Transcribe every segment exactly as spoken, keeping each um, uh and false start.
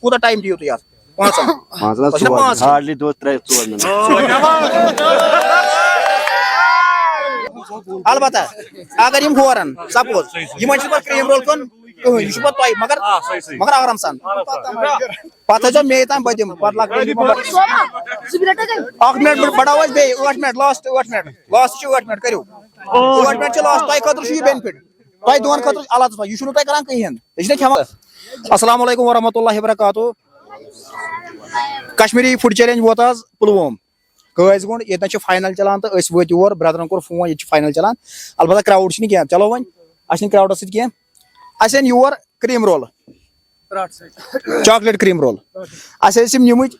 کوٗتاہ ٹایم دِیِو تُہۍ یَتھ؟ پانٛژَن۔ پانٛژَن حظ، پانٛژَن ژور، پانٛژَن۔ Hardly دۄہ ترٛےٚ ژور مِنَٹ۔ البتہ اگر یِم ہورَن، سپوز، یِمَن چھُ پَتہٕ کرٛیٖم رول کھیوٚن کِہیٖنۍ، یہِ چھُ پَتہٕ تۄہہِ، مگر، مگر آرام سان۔ پَتہٕ تھٲیزیو مے تام، بہٕ دِمہٕ پَتہٕ لۄکٹہِ۔ اَکھ مِنٹ، بہٕ بَڑاوو أسۍ بیٚیہِ ٲٹھ مِنٹ، لاسٹ ٲٹھ مِنٹ، لاسٹ چھِ ٲٹھ مِنٹ، کٔرِو۔ ٲٹھ مِنٹ چھِ لاسٹ، تۄہہِ خٲطرٕ چھُ یہِ بینِفٹ۔ تۄہہِ دۄن خٲطرٕ چھُ اللہ تعالیٰ، یہِ چھُنہٕ تۄہہِ کران کِہیٖنۍ، یہِ چھِنہٕ کھٮ۪وان۔ السلام علیکم ورحمۃ اللہ وبرکاتہ۔ کشمیٖری فوڈ چیلنج ووت آز پُلووم، قٲضۍ گوٚنٛڈ، ییٚتہِ نَس چھُ فاینل چلان تہٕ أسۍ وٲتۍ یور، برٛدرَن کوٚر فون، ییٚتہِ چھُ فاینل چلان۔ البتہ کرٛاوُڈ چھُنہٕ کینٛہہ، چلو وۄنۍ، اَسہِ چھِنہٕ کرٛاوڈَس سۭتۍ کینٛہہ۔ اَسہِ أنۍ یور cream roll, chocolate cream roll. اَسہِ ٲسۍ یِم نِمٕتۍ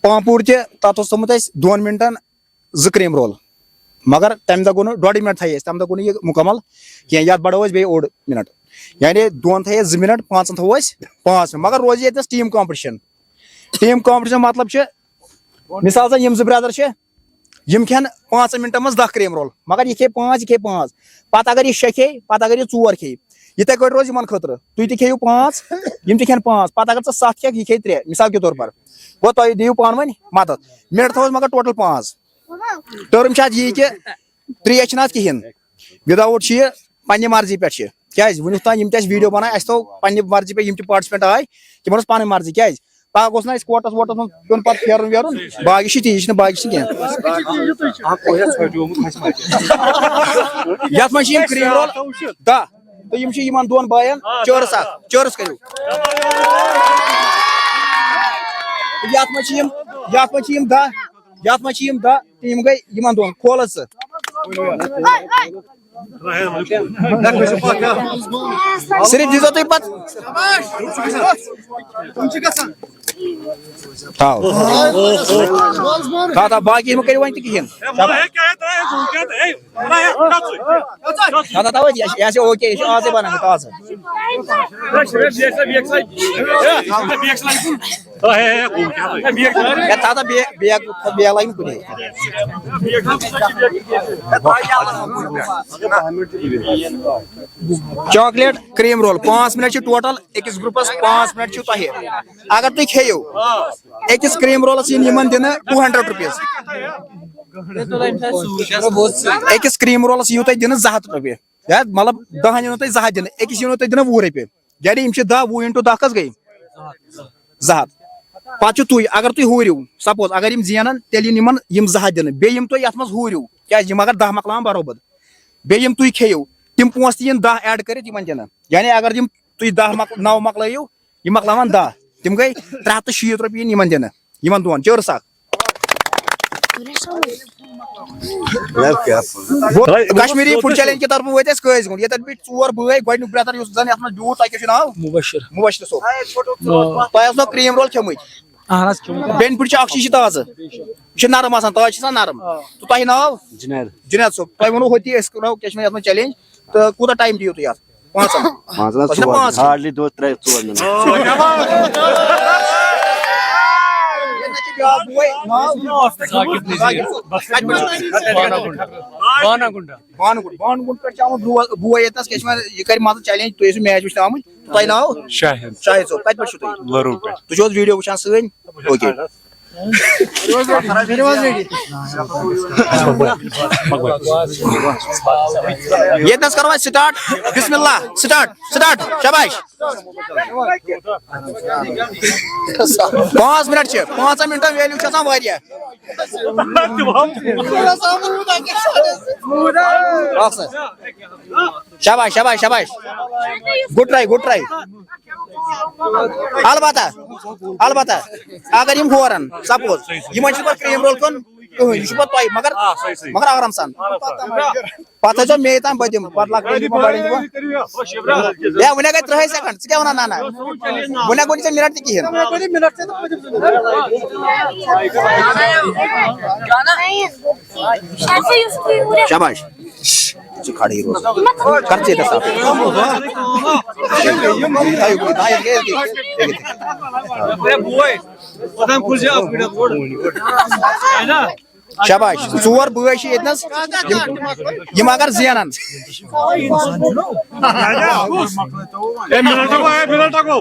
پامپوٗر تہِ، تَتھ اوس تھوٚمُت اَسہِ دۄن مِنٹَن زٕ کرٛیٖم رول، مگر تَمہِ دۄہ گوٚو نہٕ، ڈۄڈٕے مِنٹ تھایے اَسہِ، تَمہِ دۄہ گوٚو نہٕ یہِ مُکمل کینٛہہ، یَتھ بَڑو أسۍ بیٚیہِ اوٚڑ مِنٹ، یعنی دۄن تھایے زٕ مِنٹ، پانٛژَن تھاوو أسۍ پانٛژھ مِنٹ، مگر روزِ ییٚتہِ نَس ٹیٖم کَمپِٹِشَن۔ ٹیٖم کَمپِٹِشَن مطلب چھِ، مِثال زَن یِم زٕ برٛدر چھِ، یِم کھٮ۪ن پانٛژَن مِنٹَن منٛز دَہ کرٛیٖم رول، مگر یہِ کھیٚیہِ پانٛژھ، یہِ کھیٚیہِ پانٛژھ، پَتہٕ اگر یہِ شےٚ کھیٚیہِ، پَتہٕ اگر یہِ ژور کھیٚیہِ، یِتھَے کٲٹھۍ روزِ یِمَن خٲطرٕ، تُہۍ تہِ کھیٚیِو پانٛژھ، یِم تہِ کھٮ۪ن پانٛژھ، پَتہٕ اگر ژٕ سَتھ کھٮ۪کھ، یہِ کھیٚیہِ ترٛےٚ، مِثال کے طور پر۔ گوٚو تۄہہِ دِیِو پانہٕ ؤنۍ مدد، مِنٹ تھاوو أسۍ مگر ٹوٹل پانٛژھ۔ ٹٔرٕم چھِ اَتھ یی کہِ ترٛیش چھِنہٕ اَتھ کِہیٖنۍ، وِدآوُٹ چھِ یہِ پنٛنہِ مرضی پٮ۪ٹھ چھِ۔ کیٛازِ وٕنیُک تام یِم تہِ اَسہِ ویٖڈیو بَنایہِ، اَسہِ تھوٚو پنٛنہِ مرضی پٮ۪ٹھ، یِم تہِ پاٹِسِپٮ۪نٛٹ آے، تِمَن ٲس پَنٕنۍ مرضی۔ کیٛازِ؟ پَگاہ گوٚژھ نہ اَسہِ کوٹَس ووٹَس منٛز پیوٚن پَتہٕ پھیرُن ویرُن، باقٕے چھِ تی، یہِ چھِنہٕ باقٕے چھِنہٕ کینٛہہ۔ یَتھ منٛز چھِ یِم کرٛیٖم رول دَہ، تہٕ یِم چھِ یِمَن دۄن بایَن چٲرٕس اَکھ، چٲرٕس کٔرِو۔ یَتھ منٛز چھِ یِم، یَتھ منٛز چھِ یِم دَہ، یَتھ منٛز چھِ یِم دَہ، تہٕ یِم گٔے یِمَن دۄن کھولَس ژٕ۔ صرف دیٖزیو تُہۍ پَتہٕ۔ تھاو۔ تھاو، تھاو، باقی مہٕ کٔرِو وۄنۍ تہِ کِہیٖنۍ۔ تھاو، تھاو، تھاو، یہِ، یہِ آسہِ اوکے، یہِ چھُ آزٕے بَنان تازٕ۔ ہے، تھاو، تھاو، بیگ، بیگ، بیگ لَگہِ نہٕ کُنے۔ چاکلیٹ کریم رول، پانٛژھ منٹ چھِ ٹوٹل، أکِس گروپس پانٛژھ منٹ چھِ تۄہہِ۔ اگر تُہۍ کھیٚیِو، أکِس کریم رولس یِن یِمن دِنہٕ ٹوٗ ہنڈرڈ رُپیٖز۔ أکِس کریم رولس یِیِو تۄہہِ دِنہٕ زٕ ہتھ رۄپیہِ۔ یا مطلب، دَہن یِنو تۄہہِ زٕ ہتھ دِنہٕ، أکِس یِنو تۄہہِ دِنہٕ وُہ رۄپیہِ۔ یعنی یِم چھِ دَہ، وُہ into دَہ کٔژ گٔے؟ زٕ ہتھ۔ پتہٕ چھُ تُہۍ، اگر تُہۍ ہُرِو، سپوز، اگر یِم زینن، تیٚلہِ یِن یِمن یِم زٕ ہتھ دِنہٕ۔ بیٚیہِ یِم تُہۍ یتھ منٛز ہُرِو، کیازِ یِم اگر دَہ مۄکلاوان برابر، بیٚیہِ یِم تُہۍ کھیٚیِو، تِم پونٛسہٕ تہِ یِن دَہ ایڈ کٔرِتھ یِمن دِنہٕ۔ یعنی اگر یِم تُہۍ دَہ مۄک-، نَو مۄکلٲیِو، یِم مۄکلاوان دَہ، تِم گٔے ترٛےٚ ہتھ تہٕ شیٖتھ رۄپیہِ یِن یِمن دِنہٕ، یِمن دۄن، چٲرٕس اکھ۔ کشمیٖری فوڈ چیلنج کہِ طرفہٕ وٲتۍ أسۍ قٲضۍ گُنٛڈ، ییٚتٮ۪ن بیٖٹھۍ ژور بٲے، گۄڈٕنیُک برٛدر یُس زن یتھ منٛز بیوٗٹھ، تۄہہِ کیٛاہ چھُ ناو؟ مبشر۔ مبشر صٲب۔ آ۔ تۄہہِ اوس ناو کریم رول کھیوٚمُت۔ اہن حظ، کھیوٚمُت۔ بینِفٹ چھُ اکھ چیٖز، یہِ چھُ تازٕ، یہِ چھُ نرم آسان، تازٕ چھُ آسان نرم۔ آ۔ تہٕ تۄہہِ ناو؟ جنید۔ جنید صٲب، تۄہہِ ووٚنوُ ہوٚتہِ أسۍ کرو کیٛاہ چھِ وَنان یَتھ منٛز چیلنج، تہٕ کوٗتاہ ٹایم دِیِو تُہۍ یَتھ؟ پانٛژَن۔ پانٛژَن حظ تۄہہِ چھُنہ ژور، پانٛژھ؟ Hardly دۄہ ترٛےٚ ژور مِنَٹ۔ ییٚتہِ چھُ بیٛاکھ بوے، ناو؟ ذاکر نذیر۔ کَتہِ پٮ۪ٹھ چھُ؟ بانہ گُنڈا۔ بانہ گُنڈ، بانہ گُنڈ پٮ۪ٹھ چھُ آمُت برو-، بوے ییٚتہِ نَس، کیٛاہ چھِ وَنان، یہِ کَرِ مان ژٕ چیلنج، تُہۍ ٲسِو میچ وٕچھنہِ آمٕتۍ۔ تۄہہِ ناو؟ شاہد۔ شاہد صٲب، کَتہِ پٮ۪ٹھ چھُو تُہۍ؟ ؤروٗ پٮ۪ٹھ۔ تُہۍ چھِو حظ ویٖڈیو وٕچھان سٲنۍ؟ اوکے۔ ییٚتہِ نَس کَرو أسۍ سٹارٹ۔ بسم اللہ، سٹارٹ، سٹارٹ، شاباش۔ پانٛژھ منٹ چھِ، پانٛژن منٹن ویلیو چھِ آسان واریاہ۔ اکھ سا۔ شاباش، شاباش، شاباش۔ Good try، good try۔ البتہ، البتہ، اگر یِم ہورن، سپوز، یِمن چھُ پتہٕ کریم رول کھیوٚن کٕہٕنۍ، یہِ چھُ پتہٕ تۄہہِ، مگر، مگر آرام سان۔ پتہٕ ٲسۍزیو مے تام، بہٕ دِمہٕ۔ پتہٕ لۄکٹٮ۪ن دِمہٕ، بڑٮ۪ن دِمہٕ۔ ہے، وُنہِ گٔے ترٛہے سیکنڈ، ژٕ کیٛاہ وَنان، نہ، نہ؟ وُنہِ گوٚو نہٕ ژےٚ منٹ تہِ کِہیٖنۍ۔ شاباش۔ ژٕ کھڑے روز۔ کر ژےٚ صاف۔ شاباش، ژور بٲے چھِ ییٚتہِ نَس، یِم، یِم اگر زینن۔ ہے، منٹ گوٚو، ہے، منٹ گوٚو۔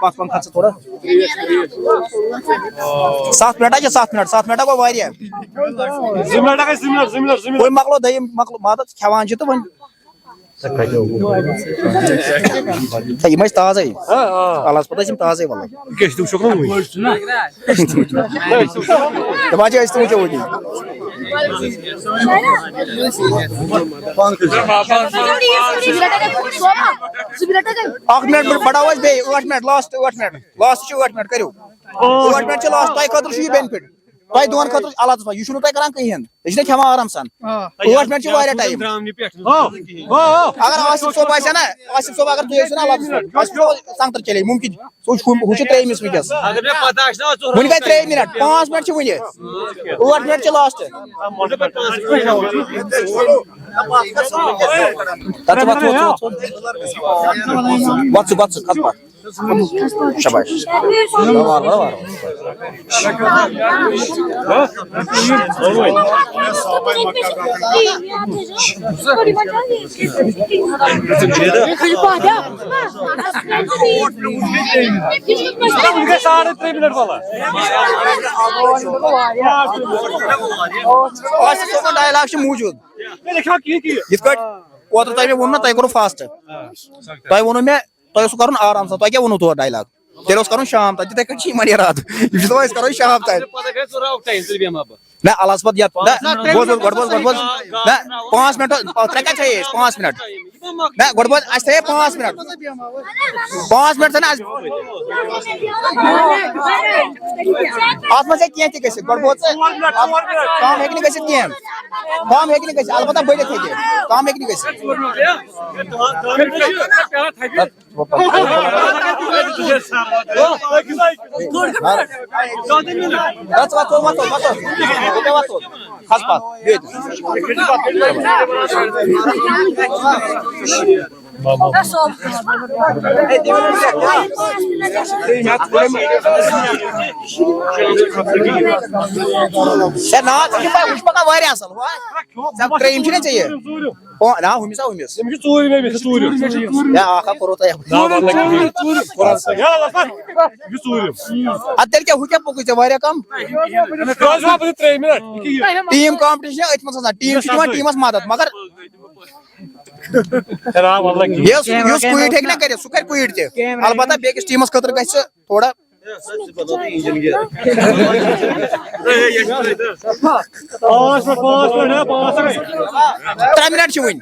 پتھ پہن کھژ ژٕ تھوڑا۔ ستھ منٹ ہا چھِ، ستھ منٹ، ستھ منٹ ہا گوٚو واریاہ۔ زٕ منٹ ہا گٔے، زٕ منٹ، زٕ منٹ، زٕ منٹ۔ وۄنۍ مۄکلو دوٚیِم، مۄکلو، مطلب، کھٮ۪وان چھِ تہٕ وۄنۍ۔ ہے، یِم ٲسۍ تازَے۔ آ، آ۔ الَس پَتہٕ ٲسۍ یِم تازَے وَلہٕ۔ کیٛاہ چھِ تِم شۄنٛگنہٕ وٕنہِ؟ دَپان چھِ أسۍ تہِ وٕچھو وٕنہِ۔ اَکھ منٹ بَڑاوو أسۍ بیٚیہِ، ٲٹھ منٹ، لاسٹ ٲٹھ منٹ۔ لاسٹ چھِ ٲٹھ منٹ، کٔرِو۔ ٲٹھ منٹ چھِ لاسٹ، تۄہہِ خٲطرٕ چھُ یہِ بینِفِٹ۔ تۄہہِ دۄن خٲطرٕ چھُ الگ، یہِ چھُنہٕ تۄہہِ کران کِہیٖنۍ۔ یہِ چھُ تۄہہِ کھٮ۪وان آرام سان۔ آ۔ ٲٹھ منٹ چھُ واریاہ ٹایم۔ درٛامنہِ پٮ۪ٹھ۔ ہو، ہو، ہو۔ اگر آصف صٲب آسہِ ہا نا، آصف صٲب اگر تُہۍ ٲسِو نا، الگ صٲب، آصف صٲب سنٛگتر چلے مُمکِن۔ سُہ چھُ، ہُہ چھُ ترٛیٚیِمِس وٕنکیٚس۔ اگر مےٚ پتہ آسہِ نا، ژٕ وٕنہِ گٔے ترٛےٚ منٹ، پانٛژھ منٹ چھِ وٕنہِ۔ ٲٹھ منٹ چھِ لاسٹ۔ تَتھ چھِ وَتھ، وَتھ، وَتھ، وَتھ۔ وَتھ ژٕ، وَتھ ژٕ، کھَس پَتھ۔ شاباش۔ وار، وار، وار۔ وٕنہِ گٔے ساڑٕ ترٛےٚ منٹ وَلا۔ آصف صٲبُن ڈایلاگ چھُ موٗجوٗد۔ یِتھ کٲٹھۍ اوترٕ تۄہہِ مےٚ ووٚن نا، تۄہہِ کوٚروٕ فاسٹ۔ تۄہہِ ووٚنوٕ مےٚ، تۄہہِ اوسوٕ کَرُن آرام سان۔ تۄہہِ کیٛاہ ووٚنوٕ تورٕ ڈایلاگ؟ تیٚلہِ اوس کَرُن شام تام، تِتھَے کٔنۍ چھِ یِمَن یَرادٕ۔ یہِ چھُ دَپان، أسۍ کَرو شام تام۔ نہ، الَس پَتہٕ یَتھ، نہ، بوز، بوز، گۄڈٕ بوز، گۄڈٕ بوز۔ نہ، پانٛژھ مِنٹ، ترٛےٚ کَتہِ تھٲیے أسۍ؟ پانٛژھ مِنٹ۔ نہ، گۄڈٕ بوز، اَسہِ تھٲیے پانٛژھ مِنٹ۔ پانٛژھ مِنٹ تھٲے نہ اَسہِ۔ اَتھ منٛز ہیٚکہِ کینٛہہ تہِ گٔژھِتھ، گۄڈٕ بوز ژٕ۔ اَتھ کَم ہیٚکہِ نہٕ گٔژھِتھ کینٛہہ۔ کَم ہیٚکہِ نہٕ گٔژھِتھ، البتہ بٔڑِتھ ہیٚکہِ۔ کَم ہیٚکہِ نہٕ گٔژھِتھ۔ وَتھ، وَتھ، وَتھ، وَتھ۔ کھَس پَتھ، بیٚیہِ تہِ۔ ہے، نا، ژٕ چھُکھ پَکان، ہُہ چھُ پَکان واریاہ اَصٕل۔ ہُہ، ژےٚ ترٛیٚیِم چھُنہ ژےٚ یہِ؟ او، نا، ہُمِس ہا، ہُمِس۔ تٔمِس چھِ ژوٗرِم، أمِس چھِ ژوٗرِم۔ یا اَکھ ہا کوٚروٕ تۄہہِ۔ نا، وَلہٕ، ژوٗرِم، ژوٗرِم۔ کوٚر حظ۔ یا، وَلہٕ، یہِ چھُ ژوٗرِم۔ اَدٕ تیٚلہِ کیٛاہ، ہُہ کیٛاہ پوٚکُے ژےٚ واریاہ کَم؟ کٔژ چھِ واپَس ترٛیٚیہِ مِنَٹ؟ یہِ کیٛاہ یہِ؟ ٹیٖم کَمپِٹِشَن أتھۍ منٛز آسان۔ ٹیٖم چھِ دِوان ٹیٖمَس مَدَد، مگر ہے، نا، وَلہٕ، یُس، یُس quit ہیٚکہِ نہ کٔرِتھ، سُہ کَرِ quit تہِ۔ البتہ بیٚکِس ٹیٖمَس خٲطرٕ گژھِ تھوڑا پانٛژھ منٹ، پانٛژھ منٹ، ہے، پانٛژھ منٹ۔ ترٛےٚ منٹ چھِ وٕنہِ۔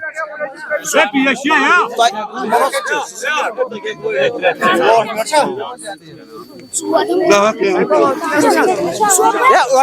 ہے، پیش چھِ، ہے۔ تۄہہِ، ہے، ٲٹھ۔